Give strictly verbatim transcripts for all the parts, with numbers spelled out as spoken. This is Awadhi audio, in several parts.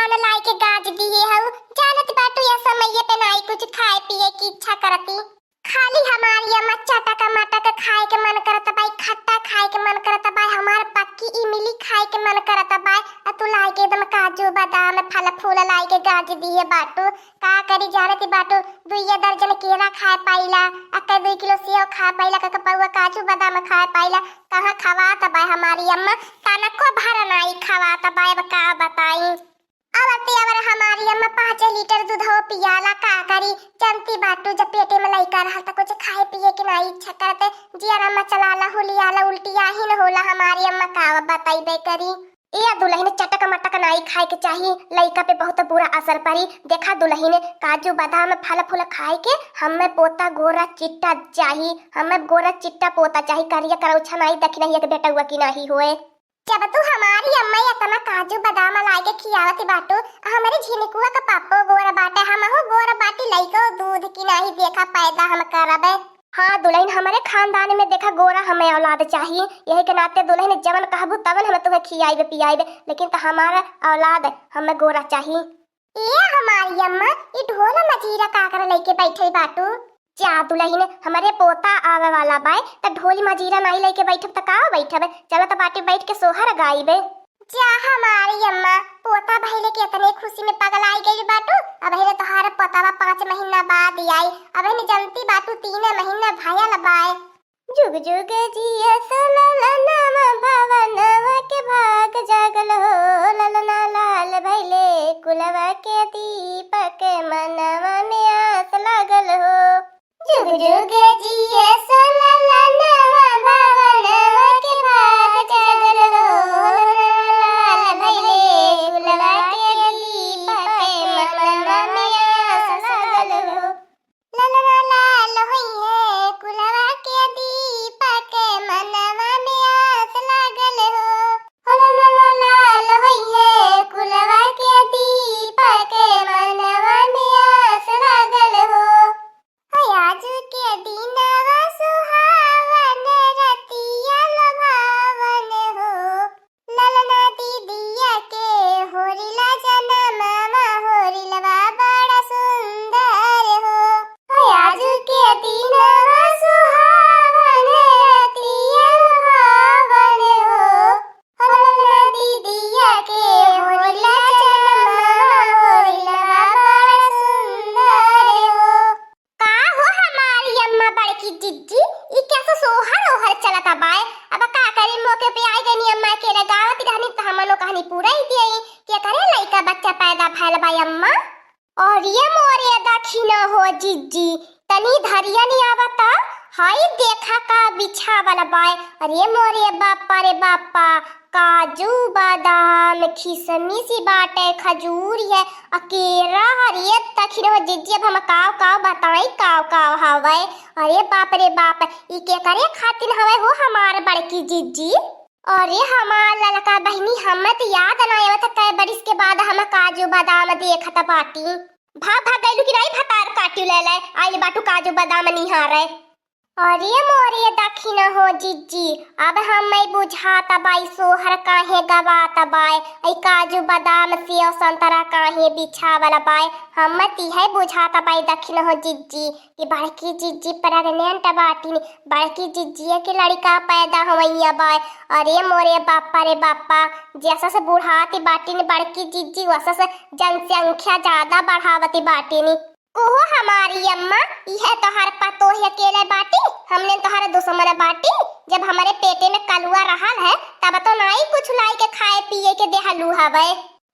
खाना लाइके गाज दिहे हऊ। जानत बाटू, यह समइये पे नाई कुछ खाए पिए की इच्छा करती। खाली हमारी अम्मा चटक मटक खाए के मन करत बाय, खट्टा खाए के मन करत बाय, हमार पक्की इमली खाए के मन करत बाय। आ तू लाइके एकदम काजू बादाम फल फूल लाइके गाज दिहे बाटू। का करी जानती बाटू, दुइया दर्जन केला खाए पाइला, अक्के दुई किलो सेव खाए पाइला, अक्के पौवा काजू बादाम खाए पाइला। कहाँ खवात बाय हमारी अम्मा, तनको भर नाई खवात बाय। अब का बताई। अवर ते अवर हमारी अम्मा पाँच लीटर दूधवा पियाला, का करी? जानती बाटू, जब पेटे में लइका रहल त कुछ खाए पिए के नाई इच्छा करते, जियरा मचलाला, हुलियाला, उल्टिया ही न होला हमारी अम्मा, का अब बताइबे करी। ए दुलहिन, चटक मटक नाई खाए के चाही, लइका पे बहुत बुरा असर पड़ी। देखा दुलहिन, काजू बादाम फल फूल खाए के हमें पोता गोरा चिट्टा चाही, हमें गोरा चिट्टा पोता चाही, करिया करौछा नाई दखिनही एक बेटउआ की नाहीं होए। जब तू हमारी अम्मा एतना काजू बादाम लाइके खियावत बाटू, आ हमरे झिनकुआ का पप्पो गोर बाटे, हमहू गोर बाटी, लइको दूध की नाहीं देखा पैदा हम करबे। हाँ दुलहिन, हमरे खानदान में देखा गोरा हमें औलाद चाही, यही के नाते दुलहिन जवन कहबू तवन हम तुहे खियाइबे पियाइबे, लेकिन त हमारा औलाद हमें गोरा चाही। ए हमारी अम्मा, ई ढोल मजीरा काकर लइके बैठे बाटू? जा दुलहिन, हमरे पोता आवे वाला बाय, त ढोल मजीरा नाई लइके बैठब त का बैठब? चलत बाटे बैठ के सोहर गाइबे। जा हमारी अम्मा, पोता भइले के एतने खुशी में पगलाई गइल बाटू? अबहिने तोहार पोतवा पाँच महीना बाद आई, अबहिने जनती बाटू तीन महीना भयल बाय। जुग जुग जियस ललनवा भवनवा के भाग जागल हो, ललना लाल भइले कुलवा के दीपक मनवा में आस लागल हो। जुग जुग जियस ललनवा भवनवा के भाग जागल हो, ललना लाल भइले कुलवा के दीपक मनवा में आस लागल हो। ललना लाल होइहे कुलवा के दीपक मनवा में आस लागल हो। हो ललना लाल होइहे कुलवा के दीपक मनवा में आस लागल हो। हो आज के दिनवा सुहावन रतिया लुभावन हो। ललना दीदिया के होरिला जनमवा होरिलवा बड़ा सुंदर हो। हो आज के दिनवा सुहावन रतिया लुभावन हो। हो ललना दीदिया के होरिला जनमवा होरिलवा बड़ा सुंदर हो। का हो हमारी अम्मा बड़की जिज्जी, ई कैसे सोहर ओहर चलत बाय? अब का करी, मौके पे आई गनी अम्मा के लगावत रहनी त हमनो कहनी पूरा ही दिए, के करे लइका बच्चा पैदा भयल बाय अम्मा? और ये मोरे दखिना हो जिज्जी, तनी धरिया नहीं आवता, हाय देखा का बिछावल बाय। अरे मोरे बापा रे बापा, काजू, बादाम, खिसमिस बाटे, खजूर है, आ केरा हरिये तखिन हो जिज्जी। अब हम काव काव बताई, काव काव हवे। अरे बाप रे बाप, ई केकरे खातिन हवे हो हमार बड़की जिज्जी? अरे हमार ललका बहिनी, हमें त याद ना आवत कै बरिस के बाद हम काजू बादाम देखत बाटी। भाग भाग गइलू कि नाई भतार काटी ले ले, आइल बाटू काजू बादाम निहारे। अरे मोरे दखिना हो जिज्जी, अब हमें बुझात बाय सोहर काहे गवात बाय, ई काजू बादाम सेव संतरा काहे बिछावल बाय। हमें तिहे बुझात बाय दखिना हो जिज्जी, कि बड़की जिज्जी pregnant बाटिन, बड़की जिज्जिया के लड़िका पैदा होइया बाय। अरे मोरे बापा रे बापा, जैसा से बुढ़ाती बाटिन बड़की जिज्जी, वैसा से जनसंख्या ज्यादा बढ़ावती बाटिन। ओहो हमारी अम्मा, इहे तोहार पतोह अकेले बाटी, हमने तोहार दुश्मन बाटी। जब हमरे पेटे में कलुआ रहल है, तब तो नाई कुछ लाई के खाए पिए के देहलू हवे।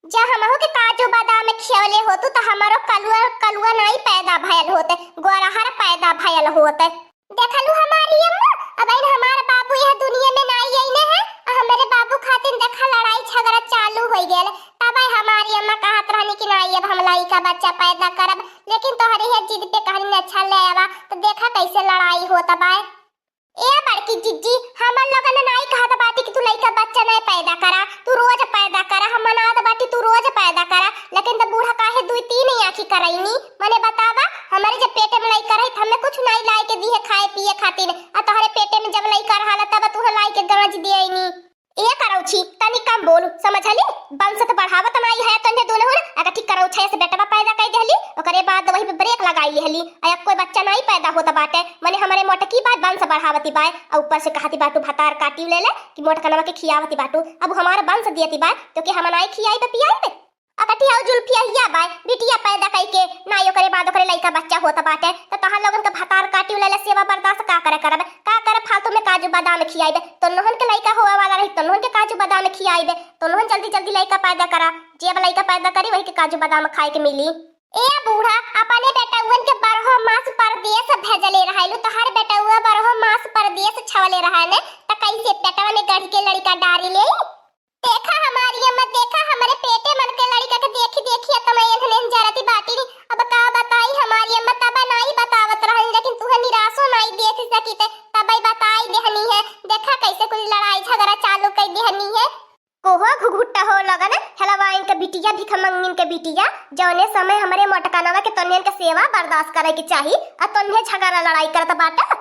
जा हमहू के काजू बादाम खियवले होतू, त हमरो कलुआ, कलुआ नाई पैदा भयल होत, गोरहर पैदा भयल होत। देखलू हमारी अम्मा, अब इन हमार बाबू यह दुनिया में नाई अइने हैं, आ हमरे बाबू खातिर देखा लड़ाई झगड़ा चालू होइ गेल। तब आई हमारी अम्मा कहत रहनी कि नाई अब हम लइका बच्चा पैदा करब, लेकिन तोहरे यह जिद पे कहनी अच्छा ले आवा, तो देखा कैसे लड़ाई होत बाय। ए बड़की जिज्जी, हमन लोगन नाई कहत बाटी कि तू लइका बच्चा नाई पैदा करा, तू रोज पैदा करा, हम मनात बाटी तू रोज पैदा करा, लेकिन त बूढ़ा काहे दुई तीन आँखी करैनी? मने बतावा, हमरे जब पेटे में लइका रही, त हमें कुछ नाई लाए के दिहे खाए पिए खातिर, आ तोहरे पेटे में जब लइका रहला, तब तुहे लाए के गांज दियैनी। ए करौछी, तनी हम बोलू, समझली? वंश त बढ़ावत नाई है तन्हे दुनहुन, अगर ठीक करौछे से बेटवा पैदा कइ देहली, ओकरे बाद वही पे ब्रेक लगाइ लेहली। आ अब कोई बच्चा नाई पैदा होत बाटे, मने हमरे मोटकी बाय वंश बढ़ावती बाय, आ ऊपर से कहती बाटू भतार काटी ले ले कि मोटकनवा के खियावती बाटू। अब हमार वंश दियती बाय, तो के हम नाई खियाइबे पियाइबे? अकठी आउ जुल्फिया हिया बाय, बिटिया पैदा कइके नाई ओकरे बाद ओकरे लइका बच्चा होत बाटे, त तोहार लोगन के भतार काटी ले ले सेवा बर्दाश्त का करे करब? का करे फालतू में काजू बादाम खियाइबे? तोन्नहन के लइका होवे वाला रही, तोन्नहन के काजू बादाम खियाइबे, तोन्नहन जल्दी जल्दी लइका पैदा करा। जे अब लइका पैदा करी वही के काजू बादाम खाए के मिली। ए बूढ़ा, अपने बेटउअन के बरहो मास परदेस भेजले रहलू, तोहार बेटउआ बरहो मास परदेस छवले रहा ने, त कइसे पेटवा में गढ़ के लड़िका डारी ले? देखा हमारी अम्मा, देखा हमरे पेटे मन के लड़िका के देखी देखी अतना एन्हन एन्हन जरती बाटी। अब का बताई हमारी अम्मा, तब नाई बतावत रहन, लेकिन तुहे निराशो नाई देख सकी ते, तब बताई देहनी है। देखा कइसे कुल लड़ाई झगड़ा चालू कइ देहनी है। कोहो घुघुट्टा हो लगन, हेलवाइन के बिटिया, भिखमंगिन के बिटिया, जौने समय हमरे मोटकनवा के तोन्हन के सेवा बर्दाश्त करे के चाही, आ तोन्हे झगड़ा लड़ाई करत बाटा।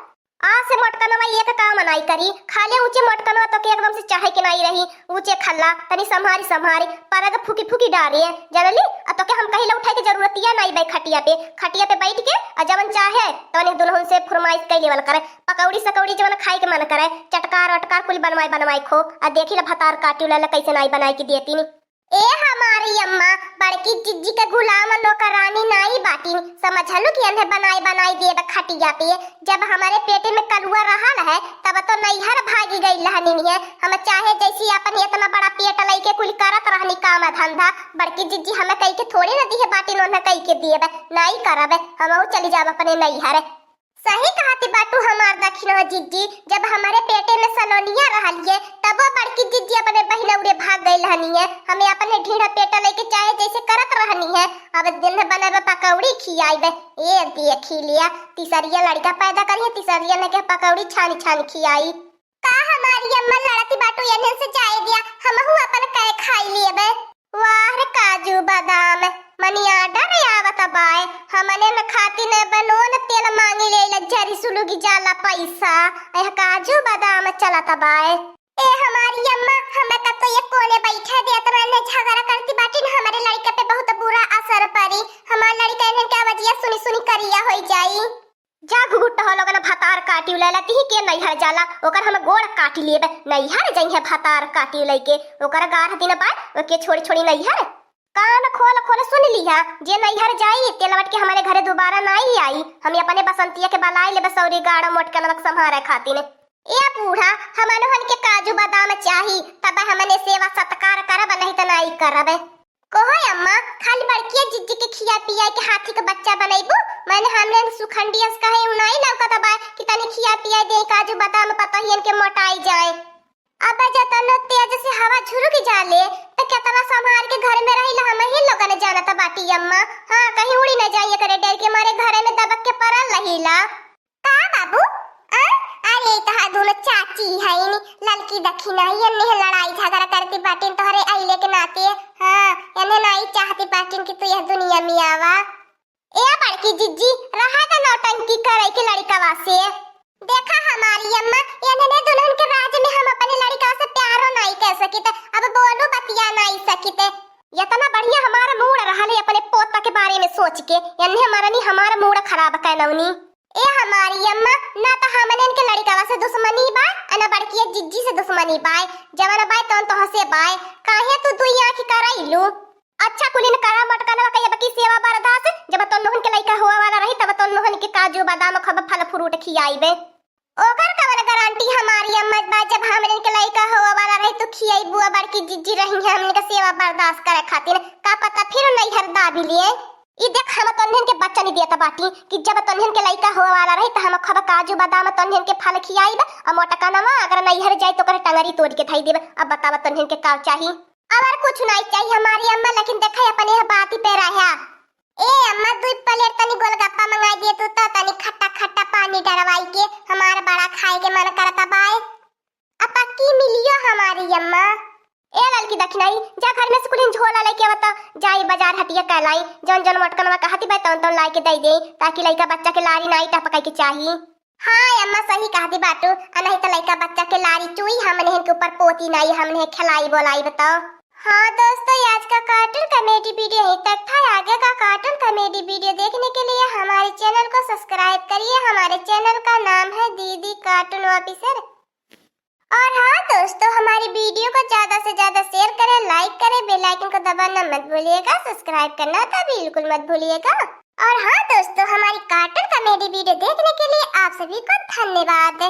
आज से मोटकनवा एक काम नाई करी, खाले ऊँचे मोटकनवा तोके एकदम से चाहे के नाई रही, ऊँचे खल्ला, तनी सम्हारी सम्हारी, परग फूकी फूकी डारे, जनली? आ तोके हम कहिला उठाए के जरूरतिया नाई बे खटिया पे, खटिया पे बैठ के, आ जवन चाहे, तवने दुनहुन से फरमाइश कइ लेवल करे, पकौड़ी सकौड़ी जवन खाए के मन करे, चटकार वटकार कुल बनवाए बनवाए खो, आ देखी ला भतार काटी ला कइसे नाई बनाए के दिए तीनी। ए हमारी अम्मा, बड़की जिज्जी के गुलाम नौकरानी नाई बाटी, समझलू कि एन्हे बनाई बनाई देब खटिया पे। जब हमरे पेटे में कलुआ रहल है, तब तो नैहर भागी गई रहनी है। हम चाहे जैसी अपन इतना बड़ा पेट लइके कुल करत रहनी काम धंधा, बड़की जिज्जी हमें कइके थोड़े न दिहे बाटी, नोन्हे कइके देब, नाई करब, हमहू चली जाब अपने नैहर। सही कहती बाटू हमार दखिनवा जिज्जी, जब हमरे पेटे में सलोनिया रहलिए, तबो बड़की जिज्जी अपने बहिनौरे भाग गइल रहनी है। हमें अपने ढीढ़ा पेटा लइके चाहे जैसे करत रहनी है। अब दिन में बनल बा पकौड़ी खियाइबे। ए देखी लिया, तीसरिया लड़िका पैदा करिए, तीसरिया ने के पकौड़ी छानी छानी खियाई। का हमारी अम्मा लड़ती बाटू, एन्हन से जाए दिया, हमहू अपन कै खाई लेबे। वाह रे काजू बादाम, मनी ऑर्डर आवत बाय, हमने न खाती न बनोन तेल मांगी ले ले जरी सुलुगी जाला पैसा, यह काजू बादाम चलत बाय। ए हमारी अम्मा, हमें का तो ये कोने बैठे देत रहने झगड़ा करती बाटी न, हमारे लड़के पे बहुत बुरा असर पड़ी, हमार लड़का इन्हन के आवाजिया सुनी सुनी करिया होई जाई। जा घुघुट्टा हो लोगन भतार काटी लैला, तिही के नैहर जाला, ओकर हम गोड़ काटी लेबे। नैहर जइहे भतार काटी लइके, ओकर गारह दिन बाद ओके छोड़ी छोड़ी नैहर। कान खोल खोल सुन लिहा, जे नैहर जाई, ते लौट के हमरे घरे दोबारा नाई आई। हम अपने बसंतिया के बलाई लेबे सौरी गाड़ा मोटकनवा के संभारे खातिर। ए बूढ़ा, हमनोहन के काजू बादाम चाही, तब हमने सेवा सत्कार करब, नहीं त नाई करब। कहो अम्मा, खाली बड़किया जिज्जी के खिया पिया के हाथी के बच्चा बनैबू? मैंने हमने सुखंडी अस कहे उ नाई लौकत बा कि तनी खिया पिया दे काजू बादाम पतोहियन के मोटाई जाए। अब जतनो तेज से हवा झुरुक जाले, त केतना संभार के घर में रहिला, हम ही लोगन जानत बाटी अम्मा। हाँ, कहीं उड़ी न जाई, एकरे डर के मारे घरे में दबक के पड़ल रहिला। का बाबू? आ? अरे, ई तहार दोनों चाची हईन, ललकी दखिनही, एन्ने लड़ाई झगड़ा करती बाटिन तोहरे अइले के नाते। हाँ, एन्ने नाई चाहती बाटिन कि तू यह दुनिया में आवा। ए बड़की जिज्जी, रहा द नौटंकी करे के लड़िकवा से। देखा हमारी अम्मा, एन्ने दुनहुन के राज में हम अपने लड़िकवा से प्यारो नाई कर सकित, अब बोलो बतिया नाई सकित। इतना बढ़िया हमारा मूड रहल है अपने पोता के बारे में सोच के, एन्ने मरनी हमारा मूड खराब कैनौनी। ए हमारी अम्मा, ना त हमनन के लड़िकवा से दुश्मनी बा, आ ना बड़किया जिज्जी से दुश्मनी बा। जवन बा तवन तोहसे बा। काहे तू दुई आँख करैलू? अच्छा कुलिन करा मोटकनवा के अब की सेवा बरदास, जब तोन्नोहन के लइका होवे वाला रही तब तोन्नोहन के काजू बादाम खब फल फ्रूट खियाइबे। ओकर कवन गारंटी हमारी अम्मा बा, जब हमनन के लइका होवे वाला रही तो खियाइबू, आ बड़की जिज्जी रही है हमनन के सेवा बरदास करे खातिर, का पता फिर नैहर दाबी लिए। ई देख, हम तोन्हन के बचन देत बाटी कि जब तोन्हन के लइका होवे वाला रही, त हम खूब काजू बादाम तोन्हन के फल खियाइब, आ मोटकनवा अगर नैहर जाई, त ओकर टंगरी तोड़ के धई देब। अब बतावा, तोन्हन के का चाही? और कुछ नहीं चाहिए हमारी अम्मा, लेकिन देखे, अपने यह बात ही पे रहा। ए अम्मा, दू प्लेट तनी गोलगप्पा मंगाई दे तू, तो तनी खट्टा खट्टा पानी डरवाई के, हमार बड़ा खाए के मन करता बाय। अब पक्की मिलियो हमारी अम्मा। ए ललकी दखिनाई, जा घर में से कुलिन झोला लेके आवता, जाई बाजार हटिया कै लाई, जौन जौन मोटकनवा कहती बा तौन तौन लाई के दे दे, ताकि लइका बच्चा के लारी नाई टपकाई के चाही। हाँ अम्मा, सही कहती बाटू, अ नहीं तो लइका बच्चा के लारी चुई, हमने इनके ऊपर पोती नाई, हमने खिलाई बोलाई बताओ। हाँ दोस्तों, आज का कार्टून कॉमेडी वीडियो यहीं तक था। आगे का कार्टून कॉमेडी वीडियो देखने के लिए हमारे चैनल को सब्सक्राइब करिए। हमारे चैनल का नाम है दीदी कार्टून ऑफिसर। और हाँ दोस्तों, हमारी वीडियो को ज्यादा से ज्यादा शेयर करें, लाइक करें, बेल आइकन को दबाना मत भूलिएगा, सब्सक्राइब करना तो बिल्कुल मत भूलिएगा। और हाँ दोस्तों, हमारी कार्टून कॉमेडी वीडियो देखने के लिए आप सभी को धन्यवाद।